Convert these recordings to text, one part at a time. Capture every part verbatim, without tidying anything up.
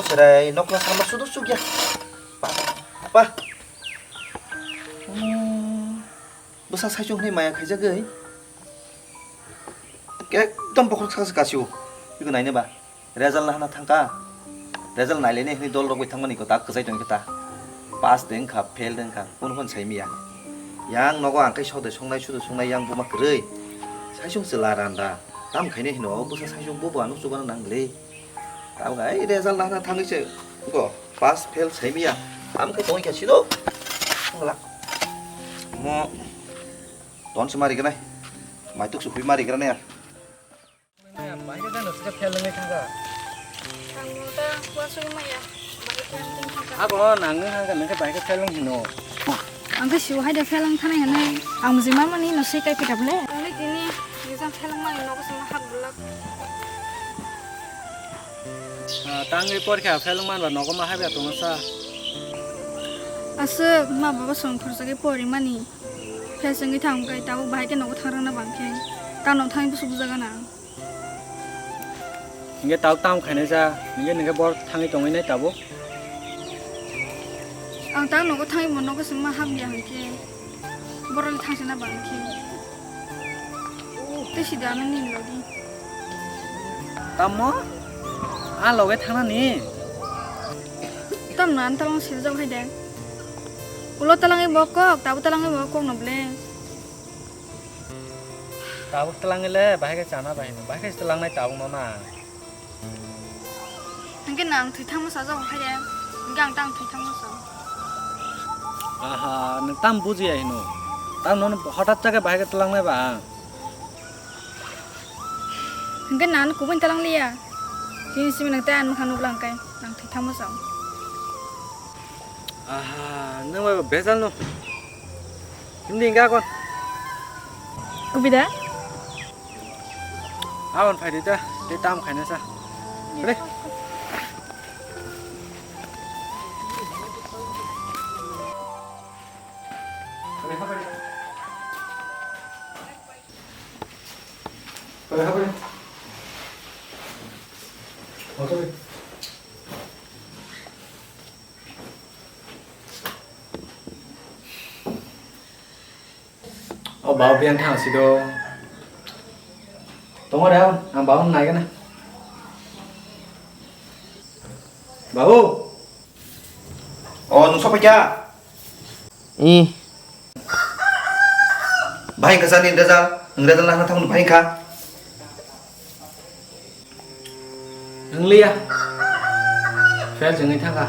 Serai nokla sama sudu sugya. Pa, pa. Hmm. Bwsa saichung hwnwi maya khaijagwi. Ekdom bokhorok saksa kasio. Biko naina ba. Result nahana thangkha. Result nailaini hwnwi dol rok bai thangmani ko tak kwchai tongkhe ta. Pass de wngkha, fail de wngkha. Kunu phano saimiya. Yang nogo ang kai sode songnai sudu songnai yang buma kwrwi. Saichung chwla randa. Tam khainai hino o bwsa saichung bobo ano chubana nang le. Tabuk ai result nahana thangwi se go pass fail saimiya. Am khe tongwi kha sino. Wngla. Mo ton se mari ganai. Maituk se hui mari ganai. Bahai khe jano sika fail wngwi thangkha. Ang mo ta kuasoi maya. Bahai khe ang tong thangkha. Abo nang wng hangkha nang khe bahai khe fail wng hino. Ang khe siu hai de fail wng thanai hinwi. Ang mujui mamani no swi kai phi kha bole. Ang le tini exam fail wng mani nogo se ma hak bulak. Ah, tangwi porikha fail wng manba nogo ma haiba tongsa. Aswk ma baba song khorchagwi porimani. Fail wngwi thang kai tabuk bahai khe nogo thang rwna bang khe. Kano thangwi bwswk bujagana ang. Hingke tabuk tamo khainai sa, hingke ningke bor thangwi tongwi nai tabuk. Ang ta nogo thangwi bo nogo se ma hamya hingke. Borok le thangchana bang khe. Tei sida ano nini logi. Tamo? A loge thangnani? Tamno ano talong sirjak hai de. Ulo talangwi bo kok, tabo talangwi bo kok no ble. Tabuk twlangwi le bahai khe chana bai hino, bahai khe twlangnai tabuk no na. Hingke nang thwi thangma sa jabo hai de, hingke ang tang thwi thangma sa. Aha, nwng tam bujiya hino. Tam nono hotat jagwi bahai khe twlangnai ba ang. Hingke nang kubun twlang liya. Chini simi nang tei ang nokha nuklang kai, nang thwi thangma sa. Aha, nwng bai bejal no. Hindi hingke akon. Kubida? Abon phaidi ta, tei tam khaina sa. Re. O babu biyang thang si do. Tongo re, ang babu nai gana. Babu. O, nung sopai kya? I. Bahai kha sani result, nung result nang thang bahai kha. Wng liya. Fail se wngwi thangkha.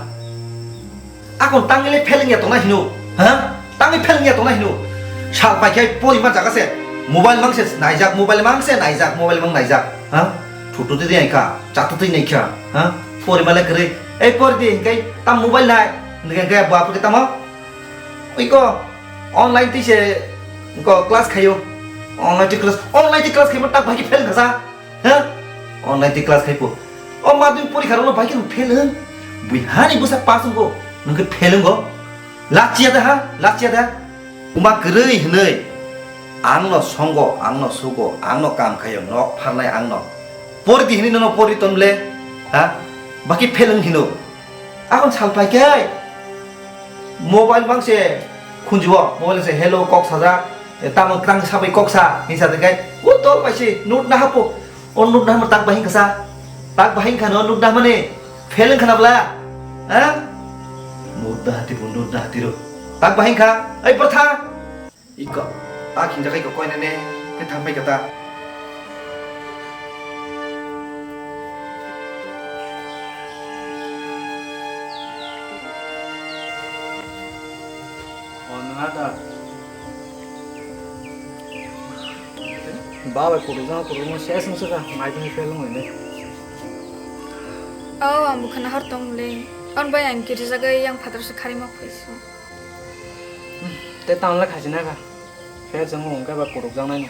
Akon tangwi le fail wngya tongna hino? Ha? Tangwi fail wngya tongna hino? Sal paikhe porima jaga se. Mobile mang se naijak, mobile mang se naijak, mobile mang naijak. Ha? Thutu twi naikha, chatu twi naikha. Ha? Porima le kwrwi. Ei por di, hingkai tam mobile nai. Hingkai hingkai bo aphuke tamo? Iko online twi se ko class khayo. Online twi class, online twi class khaimo tak bahai khe fail wngkha sa. Ha? Online twi class khai po. O madhyamik porikha rokno bahai khe nwng fail wng. Bui hani bwsa pass wngkho, nwng khe fail wngkho. Lachiya da ha? Lachiya da? Uma kwrwi hwnwi ang no songo, ang no sugo, ang no kam khaio, nok pharnai ang no. Pori di hwnwi nono pori ton le? Ha? Baki fail wng hino. Akon sal pai khe mobile mang se khunju o, mobile se hello kok sajak, tamo kwrang sabai kok sa hinsa de kai. O tol pai se note na hapo. O note na hamo tak bahing kasa. Tak bahing khano note na mane fail wng khana bla. Ha? Note na hati bo note na hati ro. Tak bahing kha. Ai portha. Iko, ta khinjakai ko koinene, khe thampai kata. O nang ada. Ba bai kudu jang kudu mo ses mo saka, mai tini pelung ini. Oh, ang bukhana har tong le. On bai ang kiri jagai yang phatar se khari ma phuisu. Te tang le khaisi na kha. Fail se wng khe ba kurugjak nai no.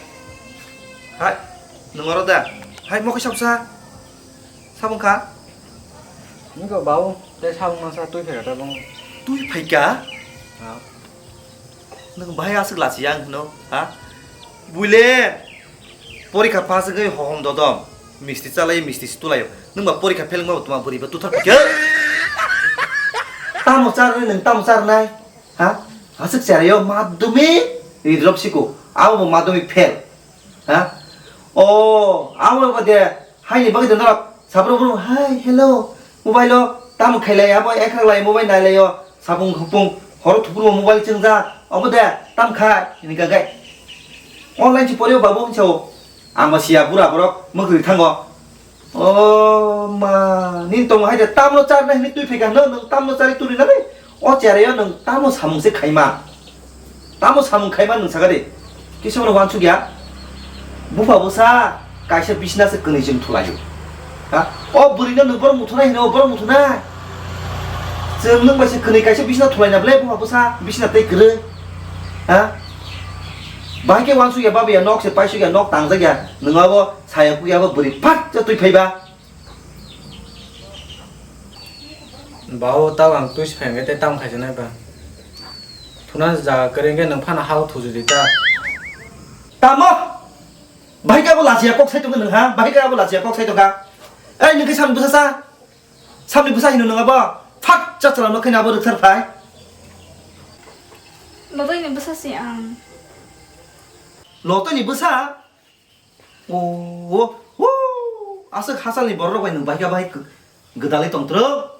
Hai, nwng oro da? Hai, mokhe sap sa? Sabung kha? Niko bau, te sabung masa twi phai kha ta bung. Twi phai kha? Ha. Nwng bahai aswk lachi yang hwno, ha? Buile, porikha pass wngwi hohom dodom, misti chalai, misti si tulaio. Nwng ba porikha fail wngma bo tuma bwrwi ba tuthar phai kha? Tamo charnai nwng, tamo charnai? Ha? Aswk cheraio madhyamik ridrop siko. Abo bo madhyamik fail. Ha? O, abo ba de haini bagwi de norok. Sabro bro, "Hi, hello." Mobile o tamo khailai, abo ekrak lai mobile nailaio. Sapung hupung horo thupuro mobile chwngjak. Obo de tam khai hini kagai. Online si poreo babu hinsa o. Ang ba siya bura borok mwkhri thango. O ma, nini tongma hai de tamno charnai hwnwi twi phaikha, no, nwng tamno charwi turi nani? O cheraio nwng tamo samung se khaima? Tamo samung khaima nwng sakha de? Kisa bono uansuk ya? Bupha bwsa kaisa bisna se kwnwi chwng thulaio. Ha? O bwrwino nwng borok muthunai hino, borok muthunai? Chwng nwng bai se kwnwi kaisa bisna thulaina ble bupha bwsa bisna tei kwrwi? Ha? Bahai khe uansuk ya, babu ya, nok se paisuk ya, nok tangjak ya, nwng abo Saya kuyabo bwrwi phat cha twi phaiba. Bao tao ang twi sphai hwnkhe tei tamo khaisa nai ba. Thuna ja kwrwi hwnkhe nwng phano hao thuju di ta. Tamo? Bahai khe abo lachiya kok sai tongkha nwng ha? Bahai khe abo lachiya kok sai tongkha? Ei nwng khe samni bwsa sa? Samni bwsa hino nwng abo? Phat cha chwla no khaina abo rwkthar phai. Lodoi ni bwsa si ang. Lotoi ni bwsa? O, o, o, aswk hachalni borok rok bai nwng bahai kha bahai gw-, gwdalwi tongtwrwk.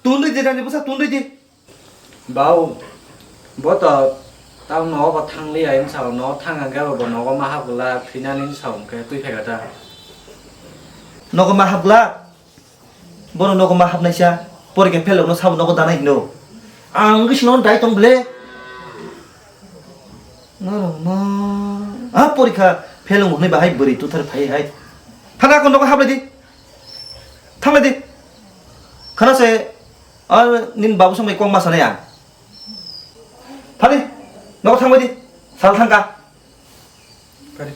Tundwi di dani bwsa, tundwi di. Bau, bo to tamo nogo bo thangliya hinwi sao, nogo thang hwnkhe bo nogo ma hap glak, thwinani hinwi sao hwnkhe twi phaikha ta. Nogo ma hap glak? Bono nogo ma hapnaisa, porikha fail rokno sabo nogo danai hino. Ang wngwi sino dai tong ble. Norok ma, a porikha fail wng hwnwi bahai bwrwi tuthar phai hai. Thana kon nogo haplai di. Thanglai di. Khana se, a nin babu song bai kok ma sanai ang. Thani, nogo thangbai di. Sal thangka. Kari.